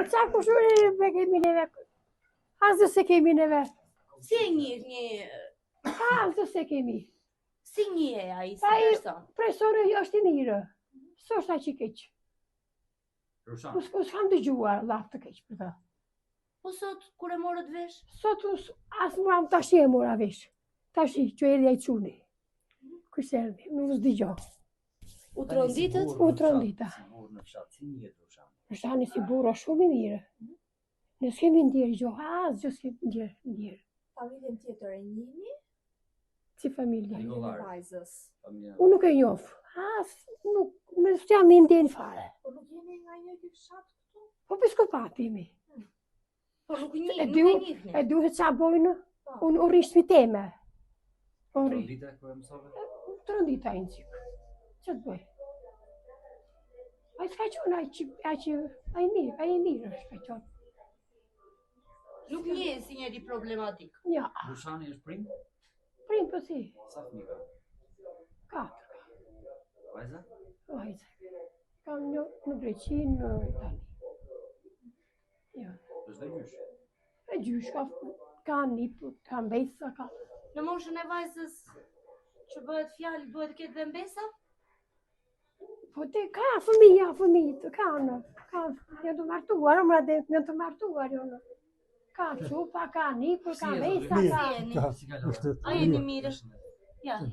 Po qa kushëri e kemi neve? Asgjë s'e kemi neve. Si e njihni, Asgjë s'e kemi. si njihej ai si Ai- person? Personi është i mirë. S'është aq i keq. Rushan. Po s'ko s'kam dëgjuar llaf të keq për të. Po sot, kur e morët vesh? Sot unë s- as mora tash e mora vesh. Tash që erdhi ai çuni. Kush erdhi? Nuk s'dëgjoj. U tronditët? U trondita. Si burr në fshat, si njihet Rushan? Rushani si burrë është shumë i mirë. Ne s'kemi ndjerë gjë, asgjë s'kemi ndjerë, ndjerë. Familjen tjetër e njihni? Si familje. Familjen e Nikollar. vajzës. Familja. Unë nuk e njoh. As nuk nuk s'jam i ndjen fare. Po nuk jeni nga i njëjti fshat këtu? Po piskopat jemi. Po nuk nji, E nuk di e unë- njihni. E duhet qa bojnë, Po. unë u rri shtëpi teme. U rri, Trondita kur e mësove? trondita një qik. Që të bëj? Ai s'ka qenë ai që ai që ai mirë, ai i mirë është ka qenë. Nuk njihej si njeri problematik. Ja, Rushani është prind? prim po si, Sa fëmijë ka? katër ka. Vajza? Vajza. Kam një në Greqi, në Itali. Ja. Është dhe gjysh. E gjysh ka, ka nip, ka mbesa, ka. Në moshën e vajzës që bëhet fjalë, duhet të ketë dhe mbesa? Po te ka fëmija, fëmijë, kanë, ka, janë të martuar, më dhe janë të martuar, janë. Ka çupa, ka nipër, ka Si e mbesa, zotëri? ka. Si jeni? Si kalon? A jeni mirë? Ja.